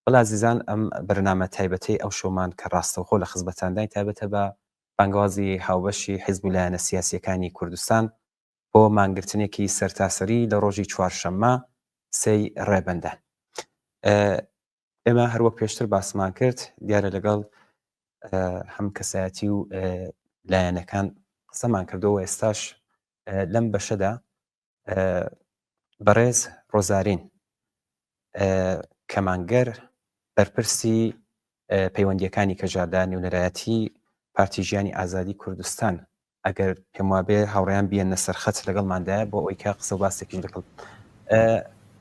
بەڵێ ئازیزان ئەم بەرنامە تایبەتەی ئەو شەومان کە ڕاستەوخۆ لە خزمەتتانداین تایبەتە بە بانگەوازی هاوبەشی حیزب و لایەنە سیاسییەکانی کوردستان بۆ مانگرتنێکی سەرتاسەری لە ڕۆژی چوارشەممە سێی ڕێبەندان. ئێمە هەروەک پێشتر باسمان کرد دیارە لەگەڵ هەم کەسایەتی و لایەنەکان قسەمان کردەوە ئێستاش لەم بەشەدا بەڕێز ڕۆزارین کەمانگەر بەرپرسی پەیوەندیەکانی کەژادا نوێنەرایەتی پارتی ژیانی ئازادی کوردستان ئەگەر پێم وابێ هاوڕێیان بیەنە سەرخەت لەگەڵماندایە بۆ ئەوەی کە قسە و باسێکیش لەگەڵ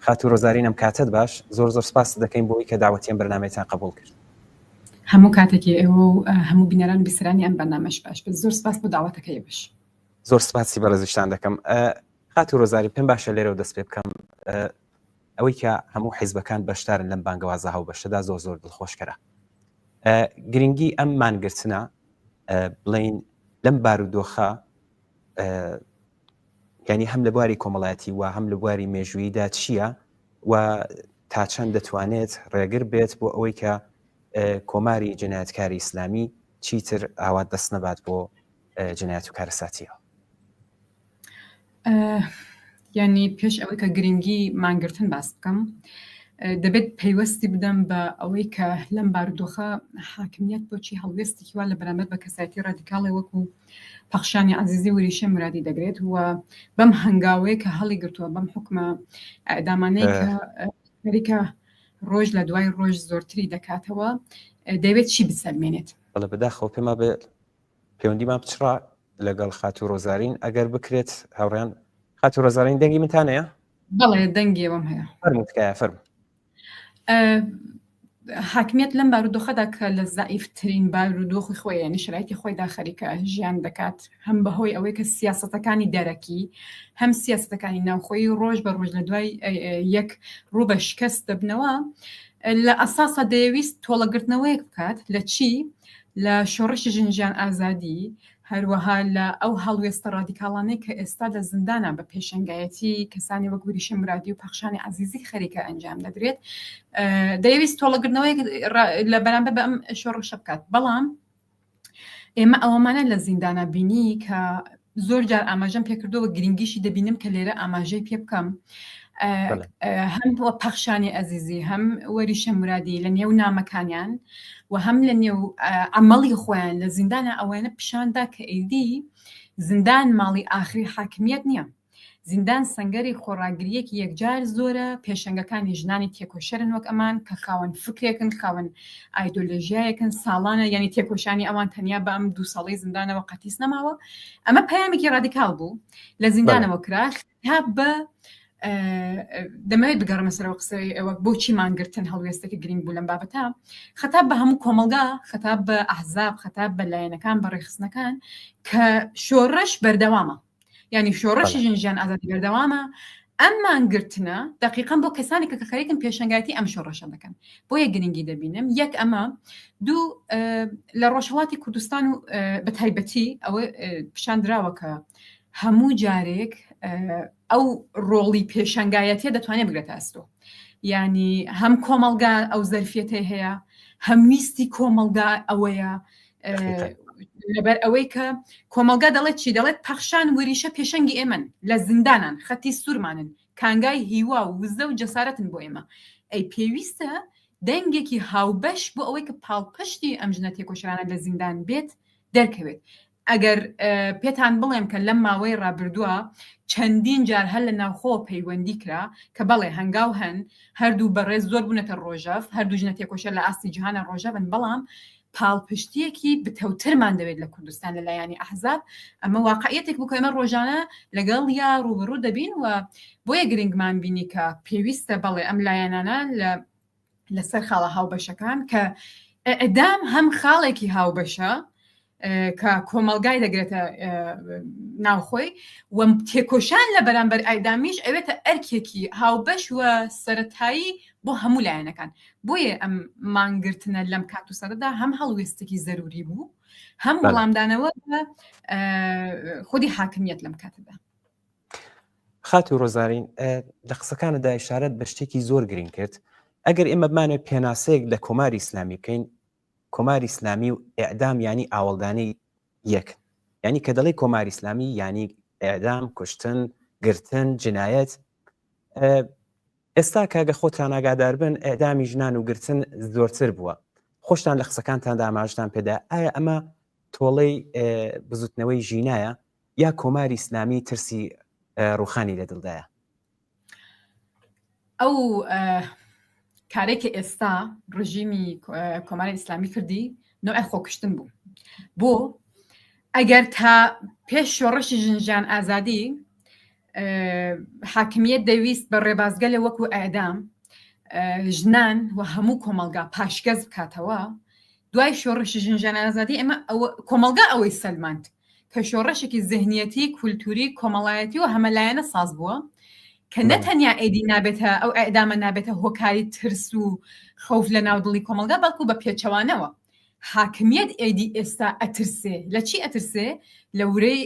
خاتوو ڕۆزارین ئەم کاتەت باش زۆر زۆر سپاست دەکەین بۆ ئەوەی کە داوەتی ئەم بەرنامەیەتان قبوڵ کرد. هەموو کاتێکی ئێوە و هەموو بینەران و بیسەرانی ئەم بەرنامەش باش بێت. زۆر سپاس بۆ داوەتەکەی ئێوەش. زۆر سپاسی بەڕێزیشتان دەکەم. خاتوو ڕۆزارین پێم باشە لێرەوە دەست پێ بکەم. ئەوەی کە هەموو حیزبەکان بەشدارن لەم بانگەوازە هاوبەشەدا زۆر زۆر دڵخۆشکەرە. گرنگی ئەم مانگرتنە بڵین لەم بارودۆخە ینی هەم لە بواری کۆمەڵایەتی و هەم لە بواری مێژووییدا چییە و تا چەند دەتوانێت ڕێگر بێت بۆ ئەوەی کە کۆماری جنایەتکاری ئیسلامی چیتر ئاوات دەست نەبات بۆ جنایەت و کارەساتیەوە. یعنی پێش ئەوەی کە گرنگی مانگرتن باس بکەم دەبێت پەیوەستی بدەم بە ئەوەی کە لەم بارودۆخە حاکمیت بۆچی هەڵوێستێکی وا لە بەرامبەر بە کەسایەتی ڕادیکاڵی وەکو پەخشانی عەزیزی وریشە مرادی دەگرێت و بەم هەنگاوەیە کە هەڵی گرتووە بەم حکومە ئەدامانەی کە خەریکە ڕۆژ لە دوای ڕۆژ زۆرتری دەکاتەوە دەیەوێت چی بسەلمێنێت. بەڵێ بەداخەوە پێما بێ پەیوەندیمان پچڕا لەگەڵ خاتوو ڕۆزارین ئەگەر بکرێت هاوڕێیان خاتوو ڕۆزارین دەنگی منتان هەیە؟ بەڵێ دەنگی ئێوەم هەیە. فەرموو تکایە فەرموو. حاکمیت لەم بارودۆخەدا کە لە زەعیفترین بارودۆخی خۆی یعنی شرایطی خۆیدا خەریکە ژیان دەکات هەم بەهۆی ئەوەی کە سیاسەتەکانی دەرەکی هەم سیاسەتەکانی ناوخۆیی ڕۆژ بە ڕۆژ لە دوای یەک ڕوو بە شکست دەبنەوە لە ئەساسا دەیەویست تۆڵەگرتنەوەیەک بکات لە چی لە شۆڕشی ژن ژیان ئازادی، هەروەها لە ئەو هەڵوێستە ڕادیکاڵانەی کە ئێستا لە زیندانا بە پێشەنگایەتی کەسانی وەک وریشە مورادی و پەخشانی عەزیزی خەریکە ئەنجام دەدرێت، دەیەویست تۆڵەگرتنەوەیەک لە بەرامبەر بە ئەم شۆڕشە بکات. بەڵام ئێمە ئەوەمانە لە زیندانا بینی کە زۆر جار ئاماژەم پێکردەوە گرنگیشی دەبینم کە لێرە ئاماژەی پێ بکەم هەم بۆ پەخشانی ئەزیزی هەم وەریشە مرادی لە نێو نامەکانیان و هەم لە نێو ئەمەڵی خۆیان لە زیندانە ئەوەیانە پیشاندا کە ئیدی زیندان ماڵی ئاخری حاکمیت نییە. زیندان سەنگەری خۆڕاگرییەکی یەکجار زۆرە، پێشەنگەکانی ژنانی تێکۆشەرن وەک ئەمان کە خاوەن فکرێکن، خاوەن ئایدۆلۆژیایەکن، ساڵانە یانی تێکۆشانی ئەوان تەنیا بە ئەم دوو ساڵەی زیندانەوە قەتیس نەماوە. ئەمە پەیامێکی ڕادیکاڵ بوو لە زیندانەوە کرا تا بە دەمەوێت بگەڕمە سەرەوە قسەی ئێوە بۆچی مانگرتن هەڵوێستێکی گرنگ بوو لەم بابەتە خەتاب بە هەموو کۆمەڵگا خەتاب بە ئەحزاب خەتاب بە لایەنەکان بە ڕێکخستنەکان کە شۆڕش بەردەوامە یعنی شۆڕشی ژن ژیان ئازادی بەردەوامە ئەم مانگرتنە دقیقا بۆ کەسانی کە خەریکن پێشەنگایەتی ئەم شۆڕشە دەکەن بۆیە گرنگی دەبینم یەک ئەمە دوو لە ڕۆژهڵاتی کوردستان و بە تایبەتی ئەوە پیشاندراوە کە هەموو جارێک ئەو ڕۆڵی پێشەنگایەتیە دەتوانێت بگرێتە ئەستۆ ینی هەم کۆمەلگا ئەو زەرفیەتەی هەیە هەم ویستی کۆمەلگا ئەوەیە لەبەر ئەوەی کە کۆمەلگا دەڵێت چی دەڵێت پەخشان وریشە پێشەنگی ئێمن لە زیندانان خەتی سوورمانن کانگای هیوا و وزە و جەسارەتن بۆ ئێمە ئەی پێویستە دەنگێکی هاوبەش بۆ ئەوەی کە پاڵپشتی ئەم ژنە تێکۆشرانە لە زیندان بێت دەرکەوێت ئەگەر پێتان بڵێم کە لەم ماوەی ڕابردووە چەندین جار هەر لە ناوخۆ پەیوەندی کرا کە بەڵێ هەنگاو هەن هەردوو بەڕێز زۆر بوونەتە ڕۆژەڤ هەردوو ژنە تێکۆشەر لە ئاستی جیهانە ڕۆژەڤن بەڵام پاڵپشتیەکی بتەوترمان دەوێت لە کوردستان لە لایەنی ئەحزاب ئەمە واقعیەتێک بوو کە ئێمە ڕۆژانە لەگەڵ یا ڕووبەڕوو دەبین و بۆیە گرنگمان بینی کە پێویستە بەڵێ ئەم لایەنانە لە لەسەر خاڵە هاوبەشەکان کە ئەدام هەم خاڵێکی هاوبەشە کە کۆمەلگای دەگرێتە ناوخۆی و تێکۆشان لە بەرامبەر ئایدامیش ئەوێتە ئەرکێکی هاوبەش و سەتایی بۆ هەموو لایەنەکان بۆیە ئەم مانگرتنە لەم کات و سەردا هەم هەڵوێستێکی زەروری بوو هەم وەڵامدانەوە خودی حاکمیت لەم کاتەدا خاتوو ڕۆزارین لە قسەکانتدا ئیشارەت بە شتێکی زۆر گرنگ کرد. ئەگەر ئێمە بمانەوێت پێناسەیەک لە کۆماری ئیسلامی بکەین، کۆماری ئیسلامی و ئێعدام یانی ئاوەڵدانی یەکن. یانی کە دەڵێی کۆماری ئیسلامی یانی ئێعدام، کوشتن، گرتن، جنایەت. ئێستا کە گە خۆتان ئاگادار بن ئێعدامی ژنان و گرتن زۆرتر بووە. خۆشتان لە قسەکانتاندا ئاماژەتان پێدا ئایا ئەمە تۆڵەی بزوتنەوەی ژینایە یا کۆماری ئیسلامی ترسی ڕوخانی لە دڵدایە؟ ئەو کارێک کە ئێستا ڕژیمی کۆماری ئیسلامی کردی نوعی خۆکشتن بوو بۆ ئەگەر تا پێش شۆڕشی ژنژان ئازادی حاکمیت دەویست بە ڕێبازگەلێ وەکو ئەدام ژنان و هەموو کۆمەلگا پاشگەز بکاتەوە دوای شۆڕشی ژنژان ئازادی ئێمە کۆمەلگا ئەوەی سەلماند کە شۆڕشێکی زهنیەتی، کولتوری، کۆمەڵایەتی و هەمەلایەنە ساز بووە کە نە تەنیا ئێدی نابێتە ئەو ئەدامە نابێتە هۆکاری ترس و خەوف لە ناو دڵی کۆمەڵگا بەڵکو بە پێچەوانەوە حاکمیت ئێدی ئێستا ئەترسێ لە چی ئەترسێ لە ورەی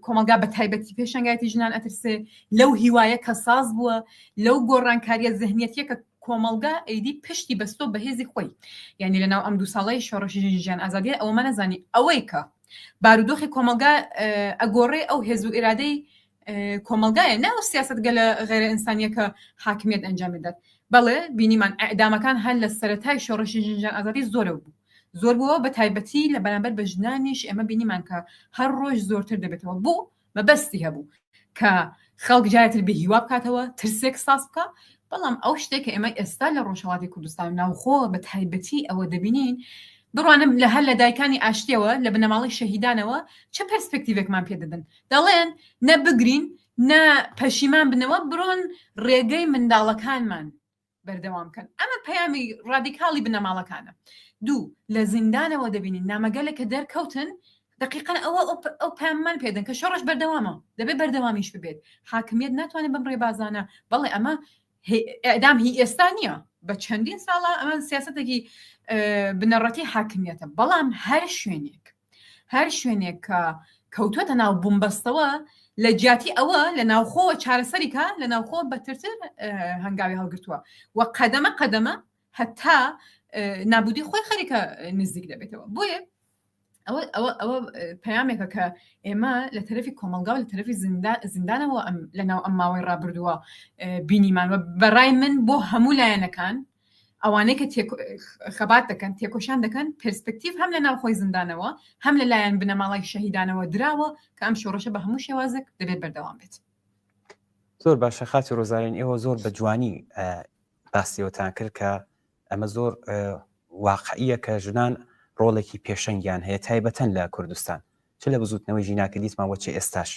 کۆمەڵگا بە تایبەتی پێشەنگایەتی ژنان ئەترسێ لەو هیوایە کە ساز بووە لەو گۆڕانکاریە زهنیەتیە کە کۆمەڵگا ئیدی پشتی بەستۆ بە هێزی خۆی یعنی لەناو ئەم دوو ساڵەی شۆڕشی ژن ژیان ئازادیە ئەوەمە نەزانی ئەوەی کە بارودۆخی کۆمەڵگا ئەگۆڕێ ئەو هێز و ئیرادەی کۆمەڵگایە نە ئەو سیاستگەلە غێرە ئینسانیە کە حاکمیت ئەنجام دەدات بەڵێ بینیمان ئەعدامەکان هەر لە سەرەتای شۆڕشی ژن ژیان ئازادی زۆرە بوو زۆر بووە بە تایبەتی لە بەرامبەر بە ژنانیش ئێمە بینیمان کە هەر ڕۆژ زۆرتر دەبێتەوە بۆ مەبەستی هەبوو کە خەڵک جارێتر بێ هیوا بکاتەوە، ترسێک ساز بکا، بەڵام ئەو شتێک کە ئێمە ئێستا لە ڕۆژهەڵاتی کوردستان و ناوخۆ بە تایبەتی ئەوە دەبینین، بڕوانم لە هەر لە دایکانی ئاشتیەوە، لە بنەماڵەی شەهیدانەوە چ پەرسپێکتیڤێکمان پێ دەدەن؟ دەڵێن نە بگرین، نە پەشیمان بنەوە، بڕۆن ڕێگەی منداڵەکانمان بەردەوام بکەن ئەمە پەیامی ڕادیکاڵی بنەماڵەکانە دوو لە زیندانەوە دەبینین نامەگەلێک کە دەرکەوتن دقیقا ئەوە ئەو پەیاممان پێدەن کە شۆڕش بەردەوامە دەبێت بەردەوامیش ببێت حاکمیت ناتوانێت بەم ڕێبازانە بەڵێ ئەمە ئەدام هی ئێستا نییە بە چەندین ساڵە ئەمە سیاستێکی بنەڕەتی حاکمیەتە بەڵام هەر شوێنێک هەر شوێنێک کە کەوتوەتە ناو بومبەستەوە لە جیاتی ئەوە لە ناوخۆوە چارەسەری کە لە ناوخۆ بەترتر هەنگاوی هەڵگرتووە و قەدەمە قەدەمە هەتا نابودی خۆی خەریکە نزیک دەبێتەوە بۆیە ئەوە ئەوە ئەوە پەیامێکە کە ئێمە لە تەرەفی کۆمەلگا و لە تەرەفی زیندانەوە ئەم لە ناو ئەم ماوەی ڕابردووە بینیمان و بەڕای من بۆ هەموو لایەنەکان ئەوانەی کە خەبات دەکەن تێکۆشان دەکەن پرسپکتیڤ هەم لە ناوخۆی زیندانەوە هەم لە لایەن بنەماڵای شەهیدانەوە دراوە کە ئەم شۆڕشە بە هەموو شێوازێک دەبێت بەردەوام بێت. زۆر باشە خاتی ڕۆزارین ئێوە زۆر بە جوانی باسیەوەتان کرد کە ئەمە زۆر واقعیە کە ژنان ڕۆڵێکی پێشەنگیان هەیە تایبەتەن لە کوردستان چ لە بزوتنەوەی ژینا کە دیتمان وە چ ئێستاش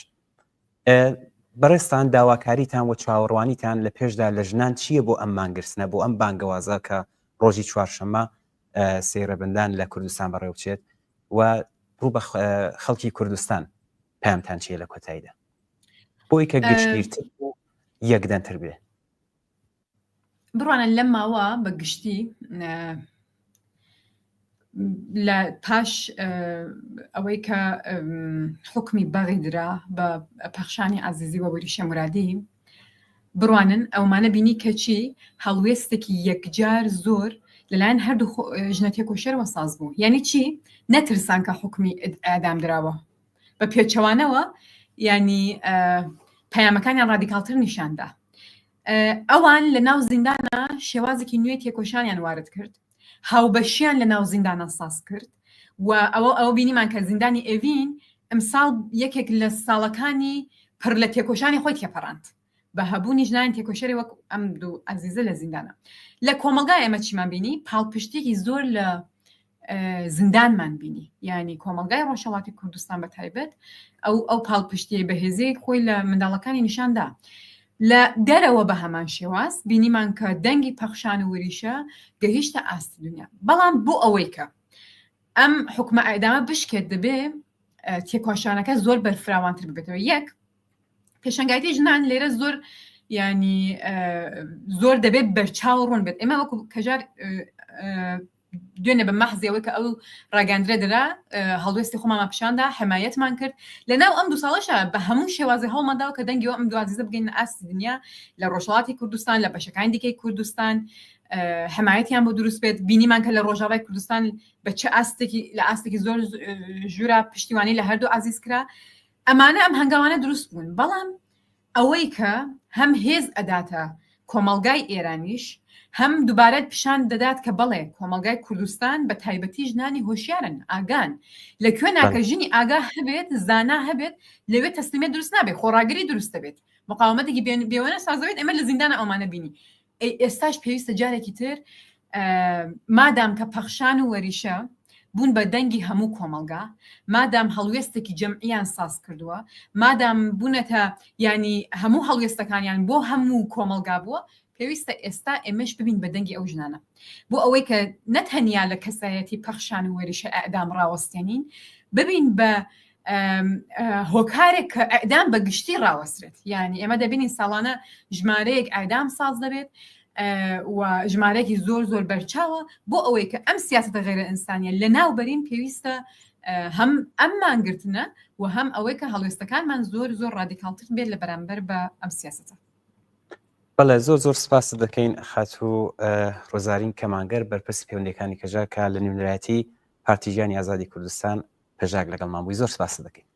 بەڕێزتان داواکاریتان و چاوەڕوانیتان لە پێشدا لە ژنان چییە بۆ ئەم مانگرتنە، بۆ ئەم بانگەوازە کە ڕۆژی چوارشەممە سێی ڕێبەندان لە کوردستان بەڕێوەبچێت و ڕوو بە خەڵکی کوردستان پەیامتان چییە لە کۆتاییدا بۆی کە گشتگیرتر و یەکدەنتر بێ؟ بڕوانە لەم ماوە بە گشتی لە پاش ئەوەی کە حکمی بەغی درا بە پەخشانی عزیزی وە وریشە مرادی بڕوانن ئەومانە بینی کەچی هەڵوێستێکی یەکجار زۆر لەلایەن هەردوو ژنە تێکۆشەرەوە ساز بوو یعنی چی نەترسان کە حکمی ئەدام دراوە بە پێچەوانەوە ینی پەیامەکانیان ڕادیکاڵتر نیشاندا ئەوان لە ناو زیندانە شێوازێکی نوێی تێکۆشانیان وارد کرد، هاوبەشیان لە ناو زیندانە ساز کرد و ئەوە ئەوە بینیمان کە زیندانی ئێڤین ئەمساڵ یەکێک لە ساڵەکانی پڕ لە تێکۆشانی خۆی تێپەڕاند بە هەبوونی ژنانی تێکۆشەری وەک ئەم دوو ئەزیزە لە زیندانە. لە کۆمەڵگا ئێمە چیمان بینی؟ پاڵپشتیەکی زۆر لە زیندانمان بینی یعنی کۆمەلگای ڕۆژهەڵاتی کوردستان بە تایبەت ئەو ئەو پاڵپشتیی بەهێزەی خۆی لە منداڵەکانی نیشاندا لە دەرەوە بە هەمان شێواز بینیمان کە دەنگی پەخشان و وریشە گەهیشتە ئاستی دنیا بەڵام بۆ ئەوەی کە ئەم حکومە ئەدامە بشکێت دەبێ تێکۆشانەکە زۆر بەرفراوانتر ببێتەوە یەک پێشەنگایەتی ژنان لێرە زۆر ینی زۆر دەبێت بەرچاو ڕوون بێت ئێمە وەکو کەژار دوێنێ بە مەحزی ئەوەی کە ئەو ڕاگەندرە درا هەڵوێستی خۆمانمان پیشاندا حمایەتمان کرد لە ناو ئەم دوو ساڵەشا بە هەموو شێوازی هەوڵمانداوە کە دەنگی ئەم دوو ئازیزە بگەینە ئاستی دنیا لە ڕۆژهەڵاتی کوردستان لە بەشەکانی دیکەی کوردستان. حمایەتیان بۆ دروست بێت بینیمان کە لە ڕۆژاوای کوردستان بە چ ئاستێکی لە ئاستێکی زۆر ژوورا پشتیوانی لە هەردوو عزیز کرا ئەمانە ئەم هەنگاوانە دروست بوون بەڵام ئەوەی کە هەم هێز ئەداتە کۆمەڵگای ئێرانیش هەم دووبارە پیشان دەدات کە بەڵێ کۆمەڵگای کوردستان بە تایبەتی ژنانی هۆشیارن ئاگان لە کوێ ناکە ژنی ئاگا هەبێت زانا هەبێت لەوێ تەسلیمێت دروست نابێت خۆڕاگری دروست دەبێت مقاومەتێکی بێوەنە سازەوێت ئێمە لە زیندانە ئەومانە بینی ئەی ئێستاش پێویستە جارێکی تر مادام کە پەخشان و وەریشە بوون بە دەنگی هەموو کۆمەڵگا مادام هەڵوێستێکی جەمعیان ساز کردووە مادام بوونەتە ینی هەموو هەڵوێستەکانیان بۆ هەموو کۆمەڵگا بووە پێویستە ئێستا ئێمەش ببین بە دەنگی ئەو ژنانە بۆ ئەوەی کە نەتەنیا لە کەسایەتی پەخشان و وەریشە ئەدام ڕاوەستێنین ببین بە هۆکارێک کە ئەدام بە گشتی ڕاوەسترێت یعنی ئێمە دەبینین ساڵانە ژمارەیەک ئەدام ساز دەبێت و ژمارەیەکی زۆر زۆر بەرچاوە بۆ ئەوەی کە ئەم سیاستە غێرە ئینسانیە لە ناو بەرین پێویستە هەم ئەم مانگرتنە و هەم ئەوەی کە هەڵوێستەکانمان زۆر زۆر ڕادیکاڵتر بێت لە بەرامبەر بە ئەم سیاستە. بەڵێ زۆر زۆر سپاست دەکەین خاتوو ڕۆزارین کەمانگەر بەرپرسی پەیوەندیەکانی کەژاک کە لە نوێنەرایەتی پارتی ژیانی ئازادی کوردستان پەژاک لەگەڵمان بووی زۆر سپاست دەکەین.